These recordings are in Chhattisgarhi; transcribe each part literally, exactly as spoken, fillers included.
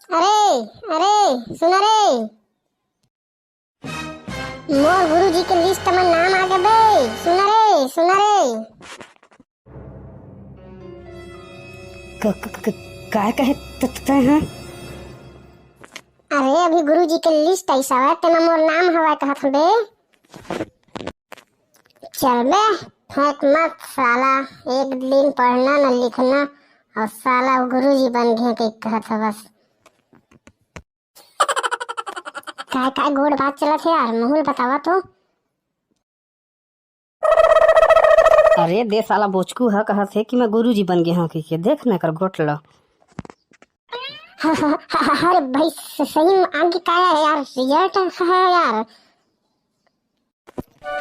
अरे, अरे, सुन रे। मोर गुरुजी के लिस्ट म नाम आगे बे। सुन रे, सुन रे। क-, क-, क-, काय कहे त-, त-, तैं ह? अरे, अभी गुरुजी के लिस्ट आइस हवय, तेमा मोर नाम हवय कहत हंव बे। चल बे, फेंक मत साला, एक दिन पढ़ना न लिखना, अउ साला गुरुजी बन गे कहि कहत हवस। काय काय गोठ बात चलत हे यार, महूं ल बतावा तो। अरे दे साला, बोचकू ह कहत हे कि मैं गुरुजी बन गे हंव कहिके, देख न एकर गोठ ल। ह-, ह-, ह-, ह-, अरे भाई, स-, सही में आगे काय हे यार, रिजल्ट हे यार।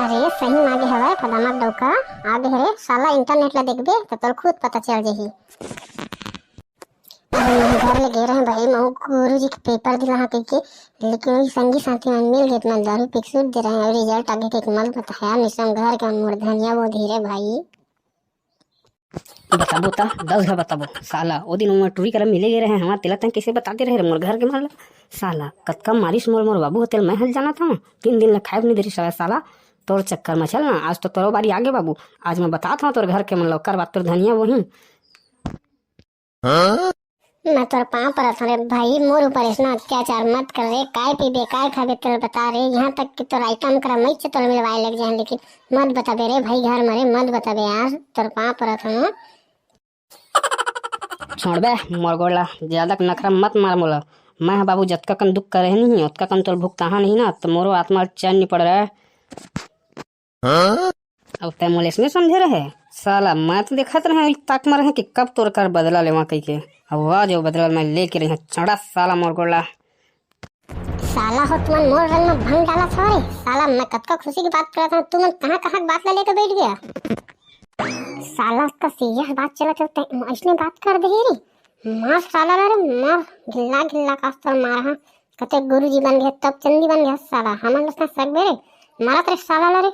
अरे सही में आगे हवय, फदामा डौका, आगे हरे साला, इंटरनेट ला देखबे त तोर खुद पता चल जही। अरे, मैं घर ले गे रहें भाई, महूं गुरुजी के पेपर दिलाहां कहिके, लेकिन वही संगी साथी मन मिल गे, त मैं दारू पी के सूत दे रहें, अउ रिजल्ट आगे कहिके मत बताया, निसम घर के मुड़धनिया वो धीरे भाई। बताबो त, दस घा बताबो। साला, ओ दिन मैं टूरी करा मिले गे रहें, हमार तेला तैं कइसे बता दे रहे रे मोर घर के मन ला? साला, कतका मारिस मोर, मोर बाबू ह तेला मैं हल जानत हंव। तीन दिन ले खाए बर नइ दे रिस हवय साला। तोर चक्कर में चल ना, आज तो तोरो बारी आगे बाबू। आज मैं बतात हंव तोर घर के मन ला, ओकर बाद तोर धनिया बोही। मैं तोर पाँव परत हंव रे भाई, मोर ऊपर अइसना अत्याचार मत कर रे। काय पीबे, काय खाबे, तेला बता रे। इहां तक कि तोर आइटम करा मइच तोला मिलवाए लग जाएं, लेकिन मत बताबे रे भाई, घर में रे, मत बताबे यार, तोर पाँव परत हंव। छोड़ बे मोर गोड़ ला, ज्यादा नखरा मत मार मोला। मैं ह बाबू जतका कन दुख करे नहीं, ओतका कन तोला भुगताहा नहीं ना, त मोरो आत्मा चैन नहीं पड़ रहा है। अब तैं मोला अइसने समझे रहे? साला, मैं तो देखत रहें, एक ताक में रहें कि कब तोर कर बदला लेवां कहिके। अब आ जो बदला मैं लेके रहें, चढ़ा साला मोर गोड़ ला। साला हो, तुमन मोर रंग में भंग डालत हव रे। साला, मैं कतका खुशी की बात करत हंव, तुमन कहां कहां के बात ला लेके बैठ गया। साला, का सीरियस बात चलत हे, तैं अइसने बात कर दे रे। मार साला ला रे, मार, गिल्ला गिल्ला कास्तर मार हा। कते गुरुजी बन गे, तब चंदी बन गे साला, हमन ला सकबे रे, मारत रे साला ला रे।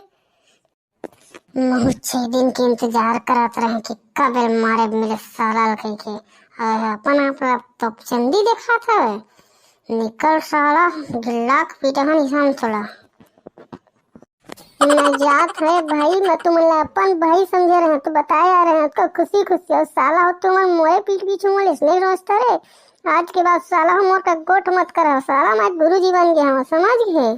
महूं छह दिन के इंतजार करत रहें कि कब एला मारे मिले साला ल कहिके। अउ अपन आप ला तो चंदी देखात हवे। निकल साला, गिल्ला के पीटहन इहां तोला। मैं जात हंव भाई, मैं तुमन ला अपन भाई समझे रहें, त बताए आ रहें, त खुशी खुशी। अउ साला हो तुमन मोरे पीठ पीछू मोला अइसने रोजता रे। आज के बाद साला हो मोर का गोठ मत करव, साला मैं गुरुजी बन गे हंव, समझ गे?